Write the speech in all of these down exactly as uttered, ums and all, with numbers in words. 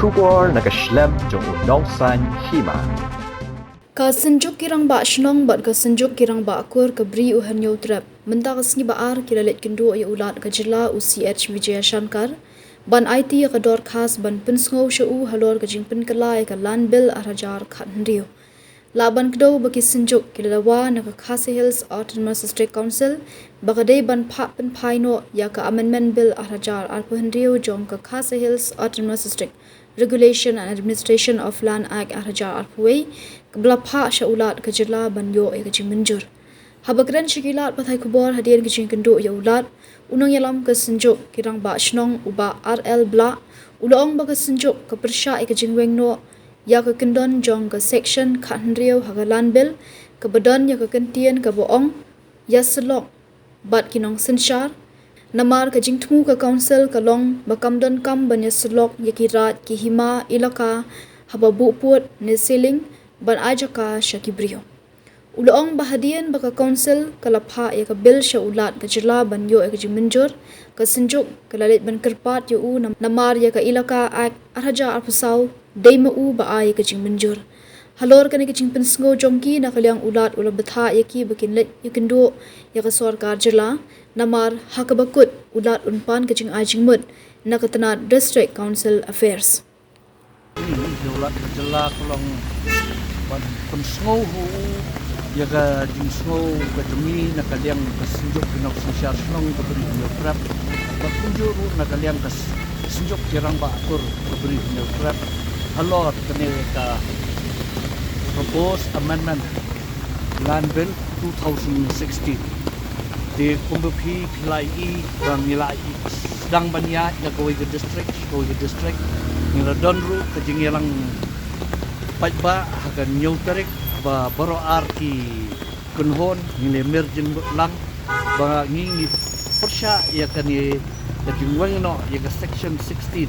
Khubor na ka shlem jong u Nongsaiñ Hima. Ka Synjuk ki Rangbah Shnong bad ka Synjuk ki Rangbah Kur ka Bri u Hynñiewtrep mynta ka sngi ba ar ki la leit kynduh ïa u Lat ka Jylla u C H Vijayashankar ban aiti ïa ka dorkhas ban pynsngew sha u halor ka jingpynkylla ïa ka Land Bill ar hajar khathynriew. Lah ban kdew ba ki synjuk ki la dawa na ka Khasi Hills Autonomous District Council ba ka dei ban phah pynphai noh ïa ka Amendment Bill ar hajar arphew hynriew jong ka Khasi Hills Autonomous District Regulation and Administration of Land Act ar hajar arphew wei, kaba la phah sha u Lat ka Jylla ban ïoh ïa ka jingmynjur. Haba kren sha ki lad pathai khubor hadien ka jingkynduh ïa u Lat, u nongïalam ka Synjuk ki Rangbah Shnong u Bah R L Blah u la ong ba ka Synjuk ka pyrshah ïa ka jingweng noh ïa ka kyndon jong ka Section khathynriew ha ka Land Bill kaba don ïa ka kyntien kaba ong ïasyllok bad ki nongsynshar. Namar ka jingthmu ka Council ka long ba kam donkam ban ïasyllok ïa ki raid ki hima elaka haba buh pud ne ceiling ban ai jaka sha ki briew. U la ong ba hadien ba ka Council ka la phah ïa ka Bill sha u Lat ka Jylla ban ïoh ïa ka jingmynjur, ka Synjuk ka la leit ban kyrpad ïa u nam-, namar ïa ka Elaka Act ar hajar arphew saw dei ma u ba ai ïa ka jingmynjur. Halor kane ka jingpynsngew jong ki na ka liang u Lat u la bthah ïa ki ba kin leit ïakynduh ïa ka sorkar jylla, namar ha kaba kut u Lat un pan ka jingai jingmut na ka tnat District Council Affairs. Ïa u Lat ka Jylla ka long ban pynsngew ha u ïa ka jingsngew ka jong ngi na ka liang ka Synjuk ki nongsynshar shnong ka Bri Hynñiewtrep, bad kumjuh ruh na ka liang ka s-, Synjuk ki Rangbah Kur ka Bri Hynñiewtrep halor kane ka Proposed Amendment Land Bill two thousand sixteen. Te kumba phi, phi la ïohi ba ngi la ïohi sdang ban ïaid na kawei ka district sha kawei ka district, ngi la don ruh ka jingïalang paidbah ha ka hynñiew tarik ba baroh ar ki kynhun ngi la mir jingmut lang ba ngi, ngi pyrshah ïa kane ka jingweng noh ïa ka Section sixteen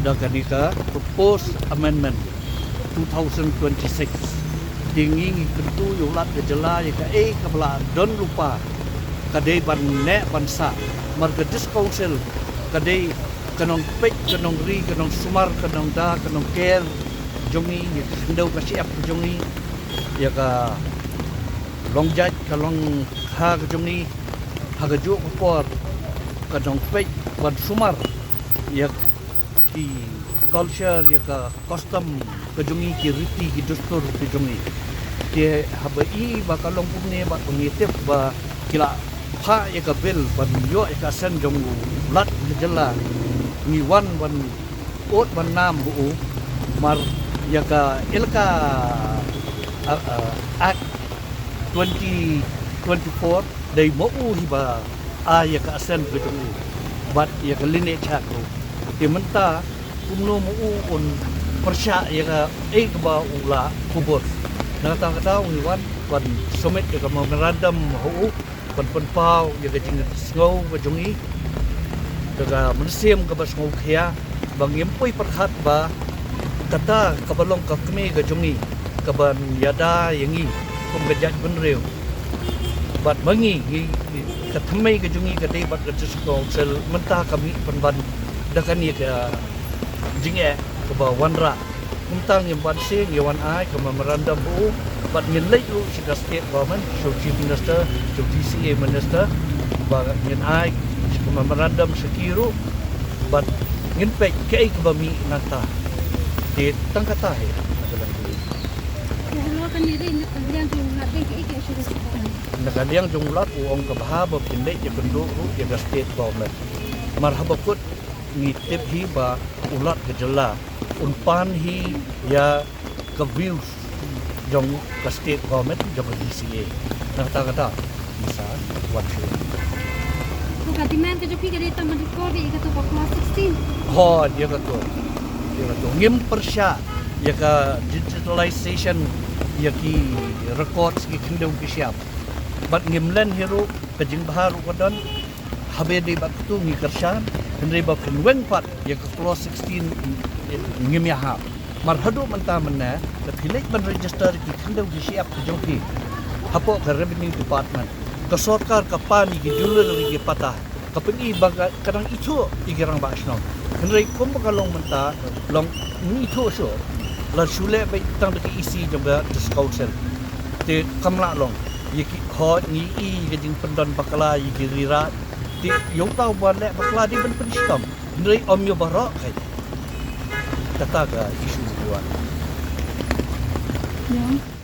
da kane ka Proposed Amendment two thousand twenty-six. Te ngi, ngi kyntu ïa u Lat ka Jylla ïa kaei kaba la don lypa ka dei ban neh ban sah. Namar ka District Council ka dei ka nongpeit, ka nongri, ka nongsumar, ka nongda, ka nongker jong ngi, ïa ka khyndew ka shyiap ka jong ngi, ïa ka long jait ka long kha ka jong ngi, ha kajuh ka por ka nongpeit ban sumar ïa ki culture, ïa ka custom ka jong ngi, ki riti ki dustur ka jong ngi. Te haba i ba ka long kumne bad ba ngi tip ba ki la phah ïa ka Bill ban ïoh ïa ka assent jong u Lat ka Jylla, ngi wan ban ud ban nam ha u, namar ïa ka Elaka, ah, ah, Act twenty twenty-four dei ma u hi ba ai ïa ka assent ka jong u bad ïa ka lineage ha u. Te mynta kumno ma u un pyrshah ïa kaei kaba u la kubur. Na kata kata u ngi wan ban submit ïa ka memorandum ha u ban pynpaw ïa ka jingsngew ka jong ngi da ka mynsiem kaba sngewkhia ba ngim poi pyrkhat ba kata kaba long ka kmie ka jong ngi kaban ïada ïa ngi kum ka jaitbynriew. Bad ma ngi, ngi, ngi, ka thymmei ka jong ngi ka dei bad ka District Council mynta ka mih pynban da kane ka jingeh kaba wanrah. Mynta ngim banse, ngi wan ai ka memorandum ha u bad ngin leit ruh sha ka State Government, sha u Chief Minister, sha u D C A Minister, ba ngin ai sha ka memorandum sha ki ruh bad ngin peit kaei kaba mih nangta. Te tang kata hi na ka liang jong u. Na ka liang jong u Lat u ong ka bha ba phin leit ïakynduh ruh ïa ka State Government. Namar haba kut ngi tip hi ba u Lat ka Jylla un pan hi ïa ka views jong ka State Government, jong ka D C A. Na kata kata ngi sa wan shuh. To ka demand ka jong phi ka dei tang ban record ïa kato ka clause sixteen. Hooid, ïa kato. Ïa kato. Ngim pyrshah ïa ka digitalization ïa ki records ki khyndew ki shyiap. Bad ngim len hi ruh, ka jingbha ruh ka don. Haba dei bad katu ngi kyrshan, hynrei ba phin weng pat ïa ka clause sixteen ngim ïahap. Namar haduh mynta mynne, lada phi leit ban register ki khyndew ki shyiap ki jong phi hapoh ka Revenue Department, ka sorkar ka pan ïa ki jewellery, ïa ki pata, ka pyni ba ka, ka dang ithuh ïa ki rangbah shnong. Hynrei kumba ka long mynta, long ngi thoh shuh, la shu leh beit tang da ka E C jong ka District Council. Te kam lah long, ïa ki hoi ngi i ka jingpyndon bakla ïa ki rira. Te ïa uta uba leh bakla dei ban pynshitom. Hynrei ym ïa baroh kai. Kata ka issue number one. Ïa.